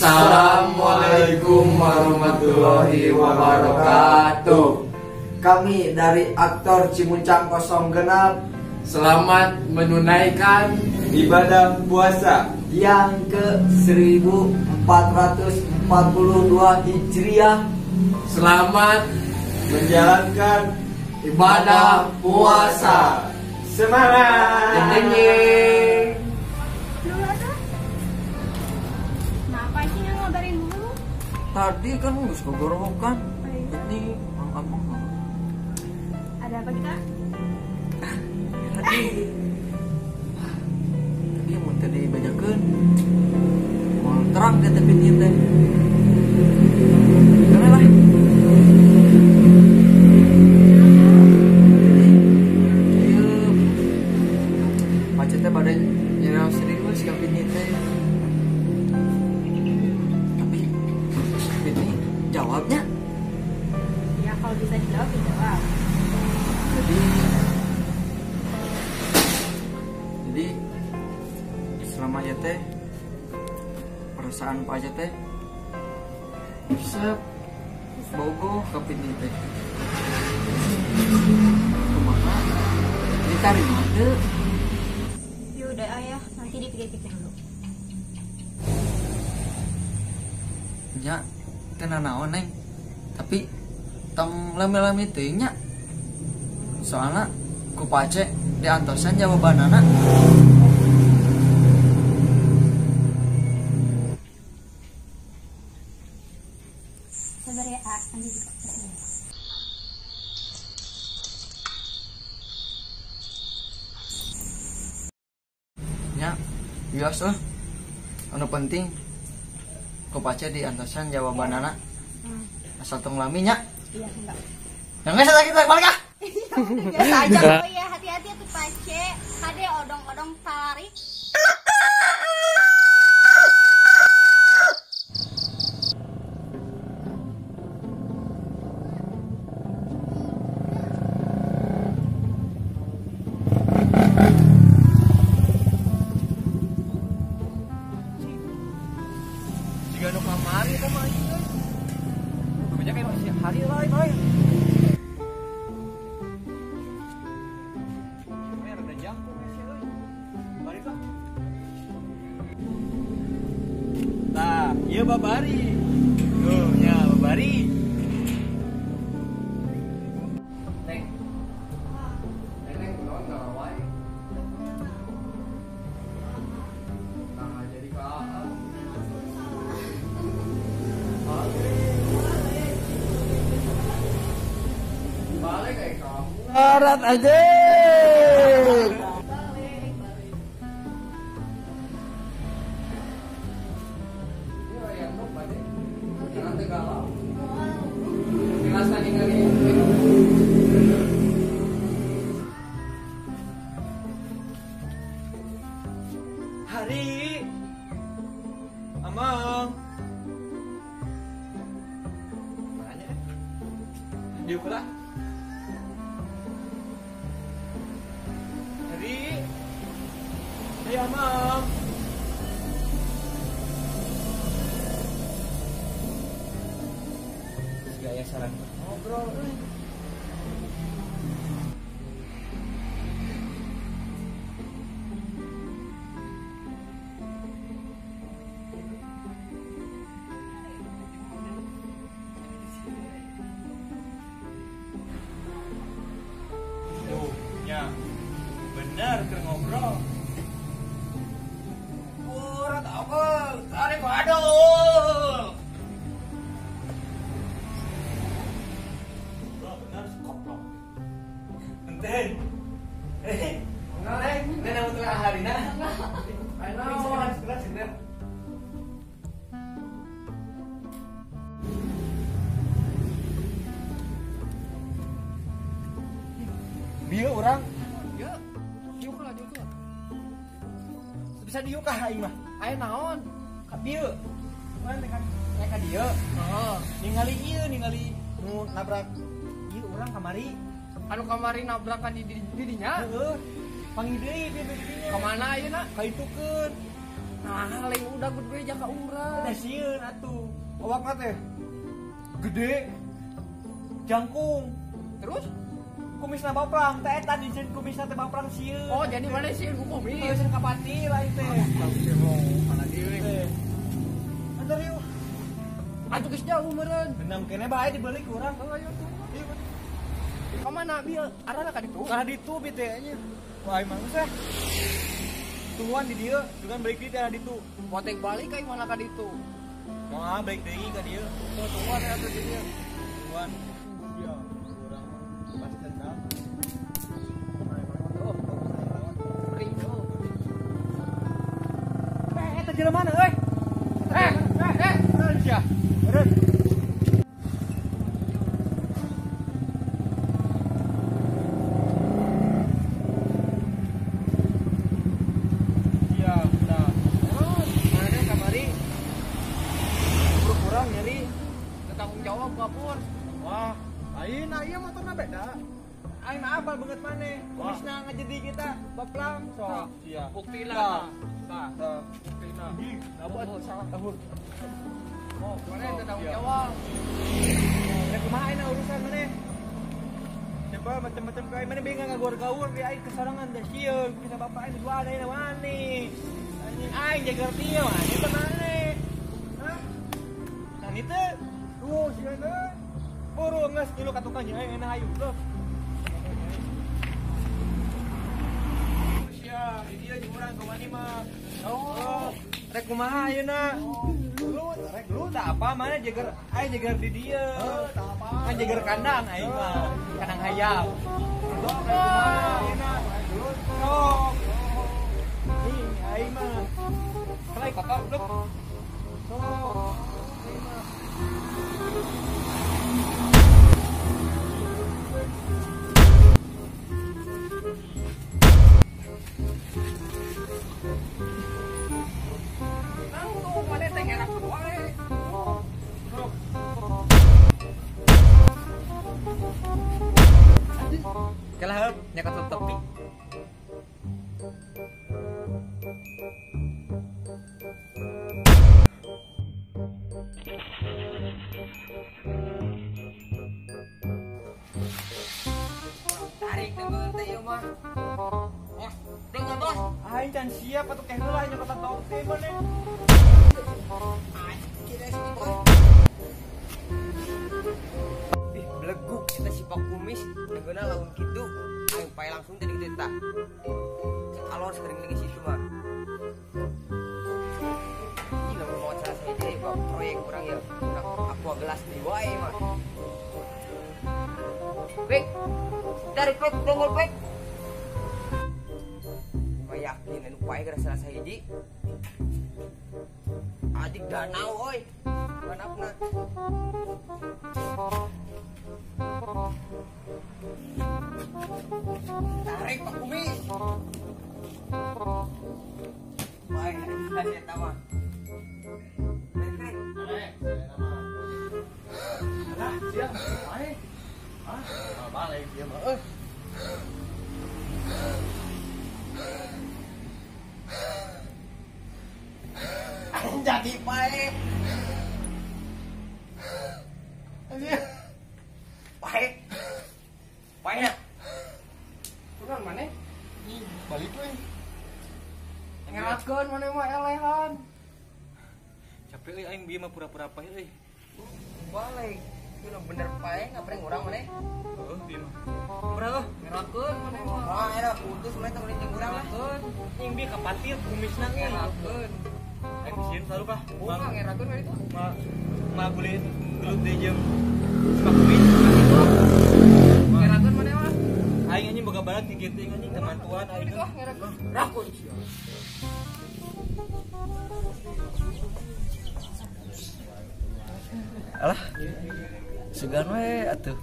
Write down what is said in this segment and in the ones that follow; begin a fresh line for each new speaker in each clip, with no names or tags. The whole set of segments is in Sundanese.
Assalamualaikum warahmatullahi wabarakatuh.
Kami dari aktor Cimuncang Kosong Genap
selamat menunaikan
ibadah puasa
yang ke 1442 Hijriah.
Selamat
menjalankan
ibadah puasa.
Semangat.
Jeng-jeng.
Kenapa sih nggak ngabarin dulu?
Tadi kan nggak kegorowokan. Ini apa?
Ada apa kita?
Tadi mau tadi banyakan, mau terang ke tepi teh. Karena lah. Iya, macetnya pada nyerah serius ke pini teh. Tapi ini jawabnya?
Ya kalau bisa dijawab, dijawab.
Jadi selama ya teh perasaan Pak aja teh bisa bogo ke pini teh kumaha diterima teu?
Ya udah ayah, nanti dipikir-pikir dulu.
Nya teu nanaon neng, tapi tong lami-lami teuing nya. Soalnya ku pace diantosan jawabanana.
Sabar ya, A, nanti juga kesini.
Ya, biasa lah. Anu penting ku pace diantosan jawabanana. Asal tong lami nya.
Iya, enggak.
Yang nggak kita balik ah.
Biasa aja. Oh ya, hati-hati tuh pace. Kade odong-odong tarik.
Jika nu kamari eta mah anjing euy. Kebanyakan kayak masih hari lain lain. Nah, iya babari. Tuh, ya babari.
Neng. Neng naon ngarawai. Nah, jadi ka. Balik kayak kamu.
Barat aja.
Hari Amang mana diuk lah Hari. Hai Amang. Gaya saran ngobrol. Tuh, ya. Bener keur ngobrol. Ora tau kok, tarik aduh. Enten. Neng, neng telah harina. Bieu urang.
Ya, diuk lah, diuk lah.
Bisa diuk ah aing mah.
Aya naon?
Ka bieu. Urang teh ka dieu.
Heeh.
Ningali ieu, ningali nu nabrak ieu urang kamari.
Anu kamari nabrakan di dinya?
Heeh. Panggil deui di dinya.
Ka mana ayeuna?
Ka itukeun.
Nah, lain udah gud beja ka urang.
Teh sieun atuh. Awakna teh gede. Jangkung.
Terus
kumisna baplang teh eta dijieun kumisna teh baplang sieun.
Oh, jadi mana sieun ku kumis?
Heuh, sieun kapatil aing teh.
Astagfirullah.
Antar yuk.
Atuh geus jauh meureun.
Dendam kene bae dibeli ku urang.
Ayo tuh. Ka mana bil? Arana ka ditu?
Ka ditu bi teh nya. Wah, emang seh. Tuhan di dieu, dengan balik di teh ditu.
Potek balik ka mana ka ditu?
Moal balik deui ka dieu.
Tuh tuhan atuh di dieu.
Tuhan. Iya, urang pas dendam.
Oh, Ringo.
Eh, eta jelema mana euy?
Eh, eh,
sia. Eureun. Iya, tah. Mana kamari? Kurang nyeri.
Tanggung jawab gapur.
Wah, aing nah ieu motorna beda. Aing mah apal banget maneh. Kumisna ngajedi kita baplang sok. Sia.
Buktina.
Tah.
Buktina.
Ih,
Oh, salah.
Tahur.
Oh, mana yang tanggung jawab?
Ya kumaha aing urusan maneh? Coba macam-macam ka aing maneh bingung ngagor-gaur di aing kesorangan da sieun kumisna bapak aing dua ada aing maneh. Anjing aing jaga dia maneh teh maneh. Hah? Nah itu tuh sieun euy. Buru geus ngilu ka tukang jeung aing enak ayu geus. Sia, di dieu jeung urang kumaha mah.
Oh,
Rek kumaha ayeuna? Lu rek lu tak apa mana jeger aing jeger di dieu.
Heuh, tak apa.
Kan jeger kandang aing mah, kandang hayam. Lu rek kumaha ayeuna? Lu sok. Ih, aing mah. Kelai kotor lu. Sok. Aing mah.
Nangtung mana teh ngerak wae.
Sok. Kalah heup nyakot topi.
Tarik nenggeul teh ieu mah. Bos, dengar bos.
Aing can siap atuh keh heula nyokot topi maneh.
Anjir si bos. Ih, beleguk kita si Pak Kumis nengeuna lamun kitu aing pae langsung tadi kitu tah. Alor sering lagi situ mah. Ih, lamun mau salah saya jadi proyek urang ya. Aqua gelas di wae mah. Pek. Tarik pek, dengar pek. Mah yakin anu pae gara salah sahiji. Adik danau oi. Banapna. Tarik Pak Kumis. Bae, ada eta mah.
Alah, sia, wae. Ah, balik dia mah euy.
Jadi pae. Pae. Pae na.
Kurang mana?
Ih, balik we.
Ngerakeun mana mah elehan.
Capek euy aing bieu mah pura-pura pae euy.
Balik. Itu bener pae ngapreng urang maneh.
Heuh, bieu mah. Pura euy.
Ngerakeun mana mah.
Wah, era putus maneh tong jeung urang lah.
Ngerakeun.
Anjing bieu kapatil kumisna ge.
Ngerakeun.
Aing sieun selalu kah.
Buka ngerakeun ka ditu.
Ma ma boleh gelut deui jeung si Pak Kumis.
Ngerakeun mana mah.
Aing anjing boga balat ti kitu anjing temantuan aing.
Itu ah ngerakeun.
Rakun sia.
Alah, sugan we atuh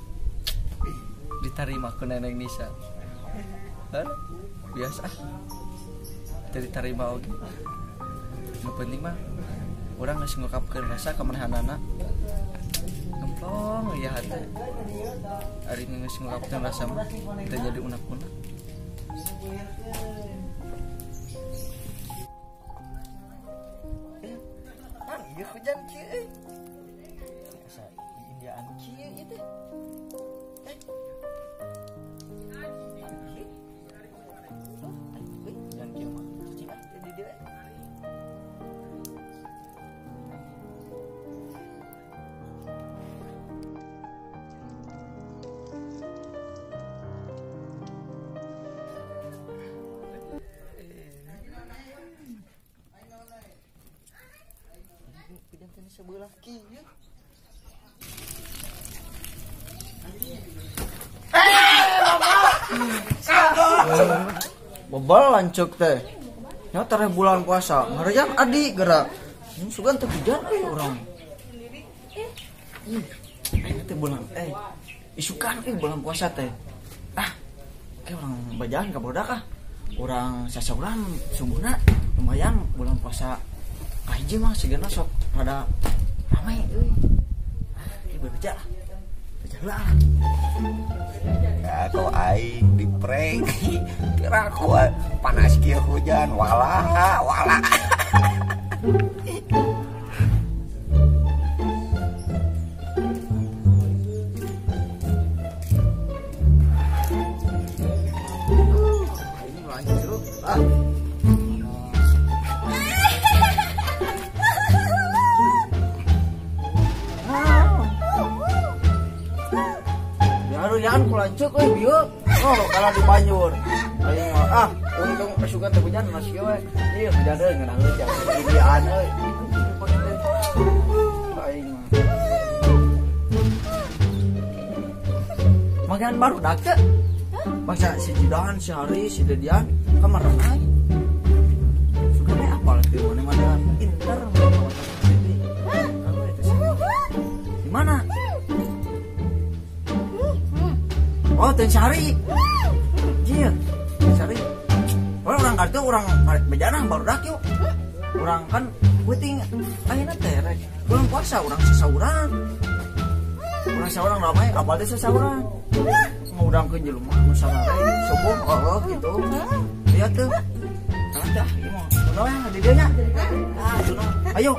ditarima ku Neneng Nisa. Hah? Biasa ah. Teu ditarima oge. Nu penting mah urang geus ngungkapkeun rasa ka manehanana. Gemplong ya hate. Ari geus ngungkapkeun rasa mah teu jadi unek-unek. Hujan kieu euy. Asa Indiaan kieu ieu teh. Hujan kieu mah cicing ah di dieu. Sebelah kieu. Bebal lancuk teh. Nya tareh bulan puasa, ngeureyan adi gerak. Sugan teu hujan euy urang. Ayeuna teh bulan isukan euy bulan puasa teh. Ah, ke urang bajaan ka bodak ah. Urang sasauran subuhna lumayan bulan puasa. Kahiji mah sigana sok rada ramai euy. Ah, ieu bebeja lah. Beja heula lah.
Ya kau aing di prank. Kira aku panas kieu hujan wala wala.
Ini lanjut ah. Jangan kulancuk euy bieu. Oh, kalau di banjur. Aing mah ah, untung pasukan teh hujan masih we. Ieu hujan euy ngeunaheun jang Indiaan euy. Aing mah. Makan baru dak teh. Masa si Jidan, si Hari, si Dedian kamarana aing. Sugan we apal teh mana mana inter di mana? Oh, teh sari. Jir, sari. Oh, orang kartu orang bejanah baru dak yuk. Orang kan puting ayeuna teh rek bulan puasa urang sasauran. Urang saurang ramai apal teh sasauran. Ngudangkeun jelema nu sarare subuh oh gitu. Lihat tuh. Nah, dah ieu mah. Kunaon di dieu nya? Ah, ayo.